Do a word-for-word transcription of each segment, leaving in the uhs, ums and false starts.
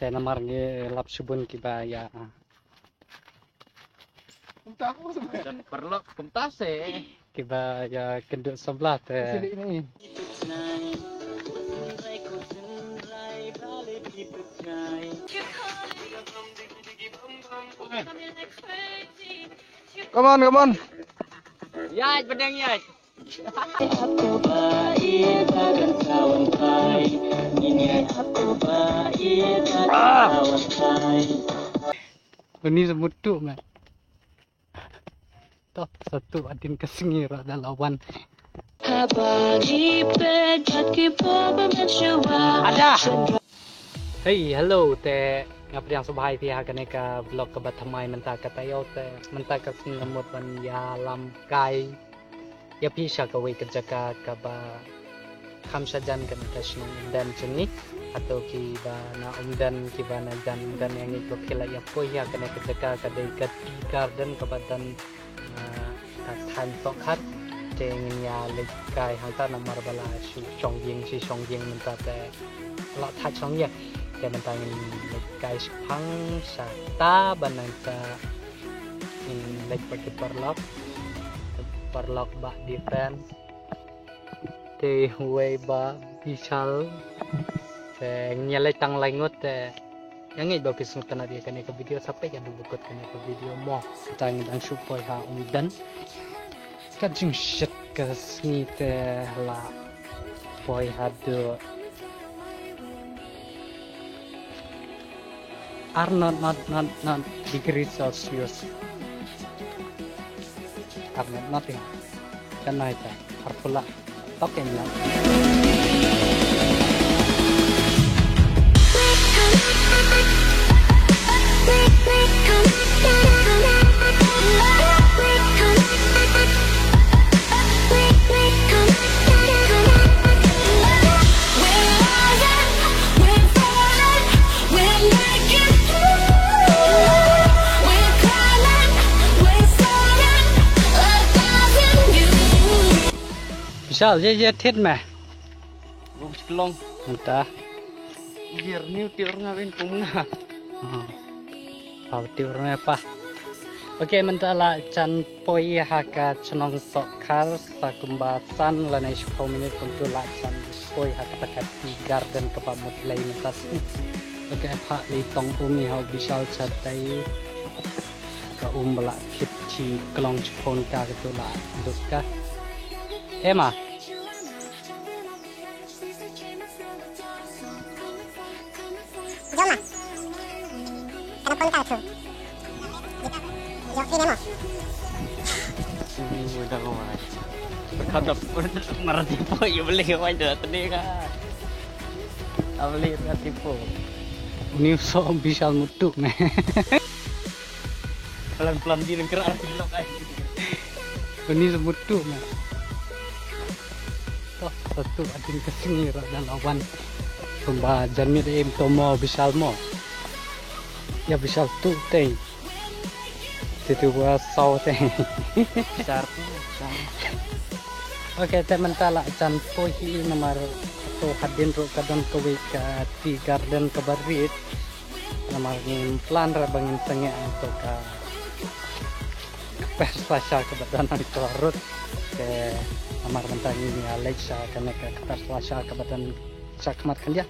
Te namar ngi lap shibun kiba ïa. Kumta ko. Jan paralok kumta se. Kiba ïa kynduh samla te. Come on, come on. Ïaid, bneng ïaid. Uni sa mutu, man. Toh, satu adin ka sngi ra da lawan. Ada. Hey, hello, te nga pdiang sngewbha ïa phi ha kane ka vlog kaba thymmai mynta ka taïew te mynta ka sngi nga mut ban ïalam kai ïa phi sha kawei ka jaka kaba kham shajan kane ka shnong Umden jong ngi. Hato kiba na Umden kiba na jan Umden ïa ngi ko khila ïa poi ïa kane ka jaka ka dei ka tea garden kaba don ah, ka thaiñ Sohkhar. Te ngin ïa leit kai hangta namar ba la shu shong ïing shi shong ïing mynta te la thait shong ïa. Te mynta ngin leit kai shaphang shata ban nangta ngin leit bad ki paralok. Paralok Bah Defense. Te uwei Bah Bishal. Te ngin ïa leit tang lai ngut te ïa ngeit ba phi sngewtynnat ïa kane ka video sa peit haduh ba kut kane ka video mo. Te ngi dang shu poi ha Umden. Ka jingshit ka sngi te la poi haduh ar not not not not degree Celsius. Ar not not ïa. Kan ai ta. Ar pula. Tok ïa ngi. Bishal, ye ye thied me. Bum shlong. Mynta. Lir niu tiur nga bin kum nga. Hmm. Pau tiur me pa. Okay, mynta la jan poi ha ka chnong Sohkhar sa kumba san lane shiphew minit kumtu la jan poi ha kata ka tea garden kaba mut lei mynta. Okay, pha lei tong um ïa u Bishal chatai. Ka um ba la khit chi klong chi phone ka ka tu la duk ka. Emma. Jom ma. Kana phone ka tu. Jom sini mo. Ini udah ngomong. Kada pun marah tipu ya beli apa aja tadi kan. Abli na tipu. Uni u soh Bishal mutu me. Pelan-pelan di lengker arah di lok ai. Uni sa mutu me. Toh, satu adin ka sngi ra da lawan. Kumba jan miet em to mo Bishal mo. Ïa Bishal tu tei. Titu ba saw te. Sar tu, sar. Okay, te mynta la jan poi hi namar to hadien ruh ka don kawei ka tea garden kaba rit. Namar ngim plan ra ba ngin sangeh to ka kper slasha kaba don hangto rut. Te namar mynta ngin ïa leit sha kane ka kper slasha kaba don sha khmat khyndiat.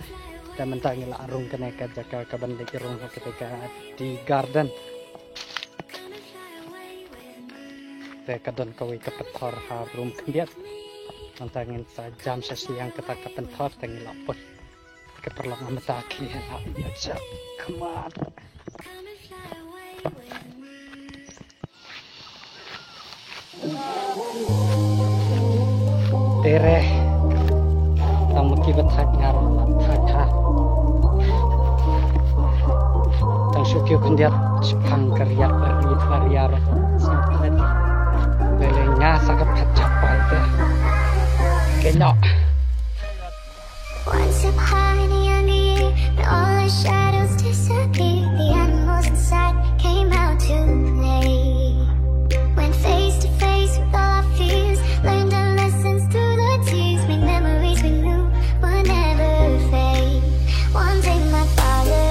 Te mynta ngi la rung kane ka jaka kaban leit rung ha kata ka tea garden. Te ka don kawei ka pathor ha rum khyndiat. Mynta ngin sa jam sha shiliang kata ka pathor te ngi la poi. Ka paralok mynta ki la ïa jam khmat. Te re. Tang ma ki ba thait nga ruh la thait ha. Tang shu kiew khyndiat shaphang ka riat ba rit ba ria ruh. Lei lei nga sa ka phet chapai te. Ke no. Once upon a younger year, when all our shadows disappeared, the animals inside came out to play. Went face to face with all our fears, learned our lessons through the tears, made memories we knew would never fade. One day my father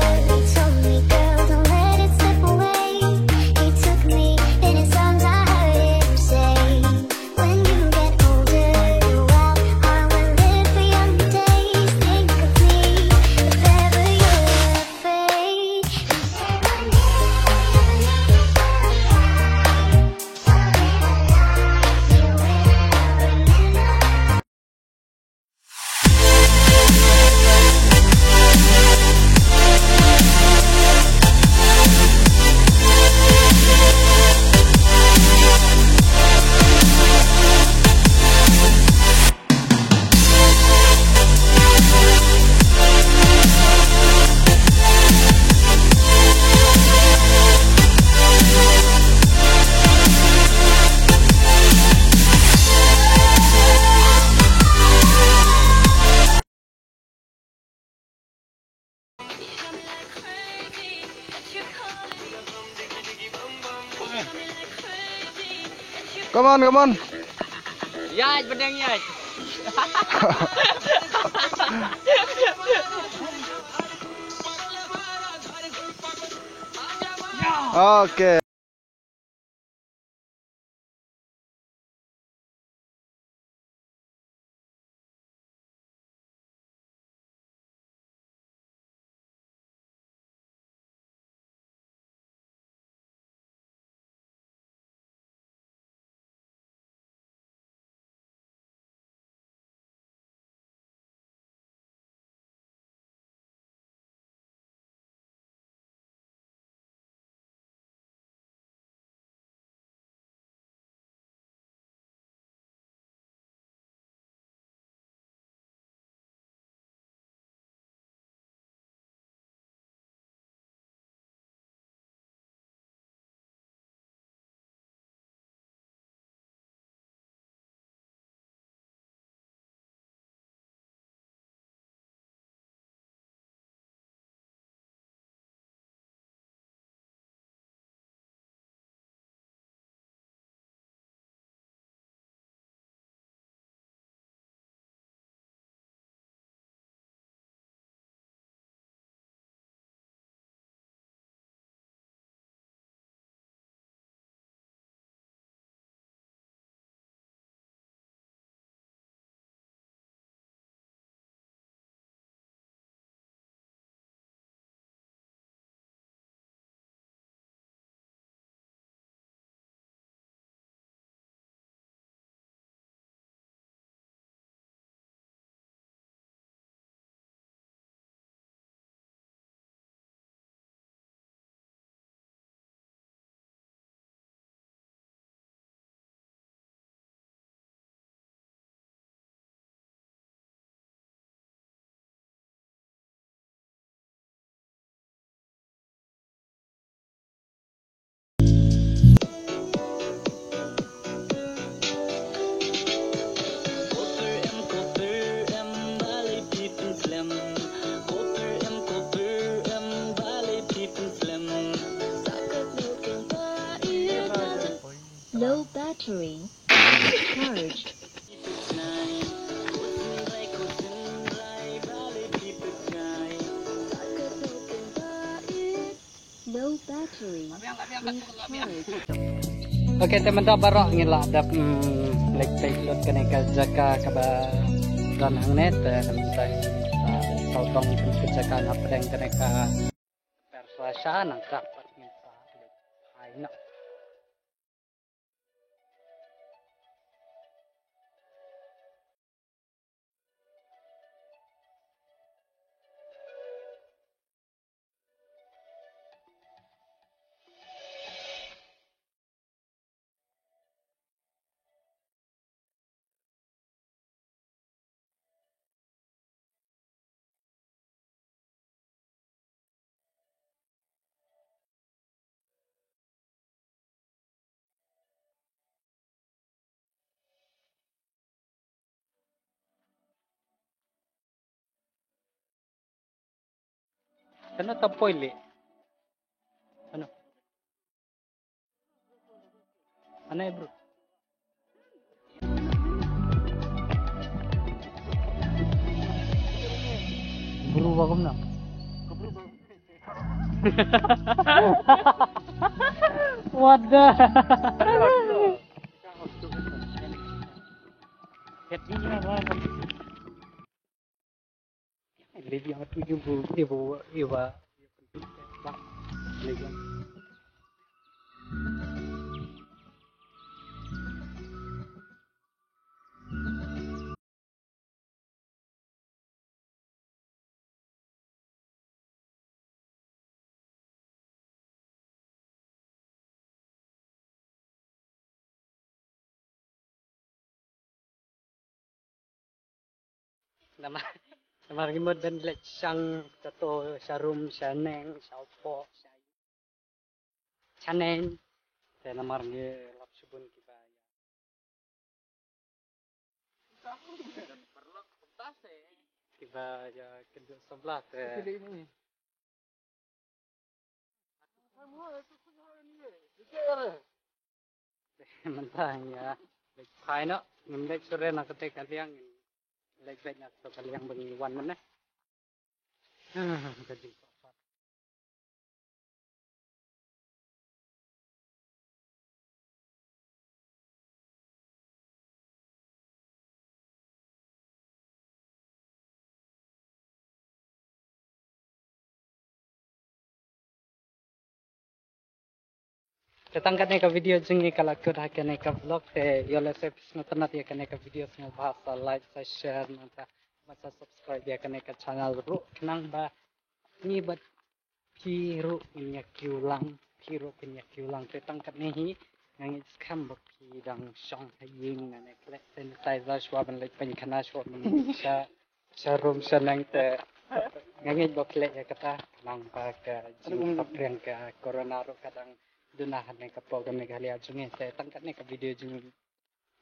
Come on, come on. Ïaid, bneng ïaid. Okay. Low battery. Charge. Low battery. Recharge. Okay, te mynta baroh ngi la dep, mm, leit peit lut kane ka jaka kaba don hangne, te mynta, ah, sawdong kane ka jaka na pdeng kane ka Perslasha nang ka pat ngi sa leit hai noh. Kano ta poi le? Kano? Anai, bro. Bro, bagum na. What the? Libi yang tu jumpa dia bawa, dia bawa. Namar, namar ngi mut ban leit shang kato, sha rum, sha neng, sha upoh, sha, sha neng. Te namar ngi lap shibun kiba ïa, kiba ïa kynduh samla te. Mynta ïa leit phai noh, ngim leit shuh re na kata ka liang, leit beit na kata ka liang ba ngi wan mynne. Ah, ka jingpot. Te tang katne ka video jong ngi ka la kut ha kane ka vlog, te ïoh lehse phi sngewtynnat ïa kane ka video, sngewbha sa like, sa share, nangta bad sa subscribe ïa kane ka channel ruh, khnang ba ngi bad phi ruh ngin ïa kiew lang, phi ruh kin ïa kiew lang. Te tang katne hi nga ngeit skhem ba phi dang shong ha ïing, nga ne khleh sanitizer shuwa ban leit pynkhana, shuwa ban sha sha rum sha neng, te nga ngeit ba khleh ïa kata, khnang ba ka jingsaphriang ka corona ruh ka dang duna hangne ka pdeng ka Meghalaya jong ngi. Te tang katne ka video jong ngi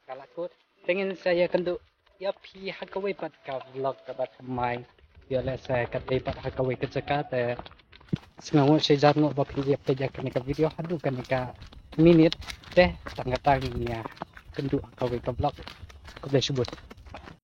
ka la kut. Te ngin sa ïakynduh ïa phi ha kawei pat ka vlog kaba thymmai. Ïoh lehse ka dei pat ha kawei ka jaka, te sngewnguh shi jar nguh ba phi ïa peit ïa kane ka video haduh kane ka minit. Te tang kata ngin ïakynduh ha kawei ka vlog. Khublei shibun.